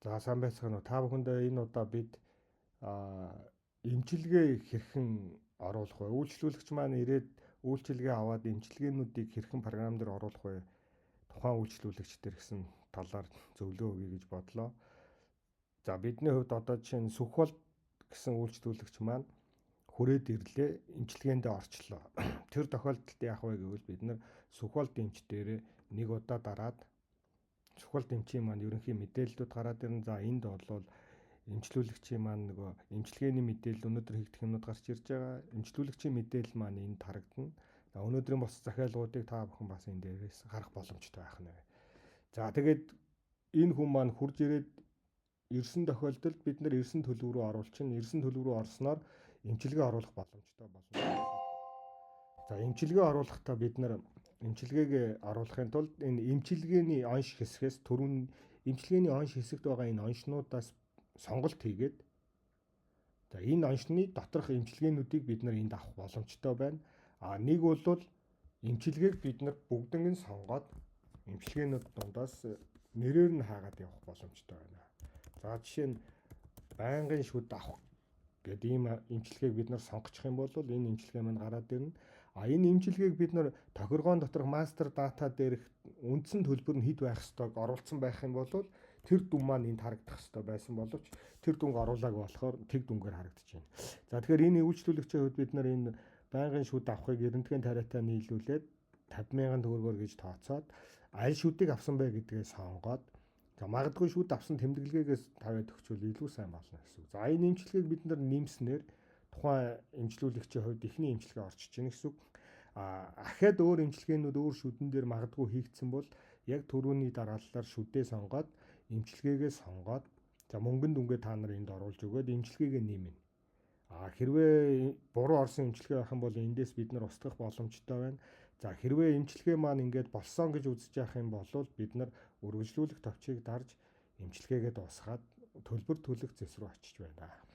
За, сайн байцгаана уу? Та бүхэндээ энэ удаа бид эмчилгээ хэрхэн оруулах вэ? Үйлчлүүлэгч маань ирээд үйлчилгээ аваад эмчилгээнүүдийг хэрхэн програм дээр оруулах вэ? Тухайн үйлчлүүлэгч дээр гэсэн талаар зөвлөгөө өгье гэж бодлоо. За, бидний хувьд одоо жишээ нь Сүхболд гэсэн үйлчлүүлэгч маань хүрээд ирлээ, эмчилгээндээ орчлоо. Тэр тохиолдолд яах вэ гэвэл бид нар Сүхболд эмч дээрээ нэг удаа дараад Сүхболд эмчийн маань ерөнхий мэдээллүүд гараад ирнэ. За, энд бол эмчлүүлэгчийн маань нөгөө эмчилгээний мэдээлэл, өнөөдөр хийгдэх юмнууд гарч ирж байгаа. Эмчлүүлэгчийн мэдээлэл маань энд харагдана. За, өнөөдрийн бус захиалгуудыг та бүхэн бас энэ дээрээс харах боломжтой байх нь. За, тэгээд энэ хүн маань хурж ирээд ирсэн тохиолдолд бид нар ирсэн төлөв рүү оруулчихна. Ирсэн төлөв рүү орсноор эмчилгээ оруулах боломжтой болно. За, эмчилгээ оруулахдаа бид нар эмчилгээг оруулахын тулд энэ эмчилгээний онш хэсгээс, түрүүн эмчилгээний онш хэсэгт байгаа энэ оншнуудаас сонголт хийгээд, за, энэ оншны доторх эмчилгээнүүдийг бид нар энд авах боломжтой байна. А нэг бол эмчилгээг бид нар бүгднийг нь сонгоод эмчилгээнүүд дундаас нэрээр нь хаагаад явах боломжтой байна. За, жишээ нь байнгын шүд авах гэдэг ийм эмчилгээг бид нар сонгочих юм бол энэ эмчилгээ маань гараад ирнэ. А энэ эмчилгээг бид нар тохиргоон доторх master data дээрх үндсэн төлбөр нь хэд байх ёстойг оруулсан байх юм бол тэр дүн маань энд харагдах ёстой байсан боловч тэр дүнг оруулаагүй болохоор тэг дүнгээр харагдаж байна. За, тэгэхээр энэ үйлчлүүлэгчийн хувьд бид нар энэ байнгын шүд авахыг рентген тариатай нийлүүлээд 50,000 төгрөгөөр гэж тооцоод аль шүдийг авсан бэ гэдгээ сонгоод, за, магадгүй шүд авсан тэмдэглэгээгээс тавиад өгчвөл илүү сайн болно гэсэн үг. За, энэ эмчилгээг бид нар нэмснээр тухайн эмчлүүлэгчийн хувьд эхний эмчилгээ орчиж гинэ гэсэн үг. А ахаад өөр эмчилгээнүүд өөр шүдэн дээр магадгүй хийгдсэн бол яг түрүүний дарааллаар шүдээ сонгоод, эмчилгээгээ сонгоод, за, мөнгөн дүнгээ та нар энд оруулж өгөөд эмчилгээгээ нэмнэ. А хэрвээ буруу орсон эмчилгээ байх юм бол эндээс бид нар устгах боломжтой байна. За, хэрвээ эмчилгээ маань ингээд болсон гэж үзэж явах юм бол бид нар үргэлжлүүлэх товчийг дарж эмчилгээгээ дуусгаад төлбөр төлөх зэс рүү очиж байна.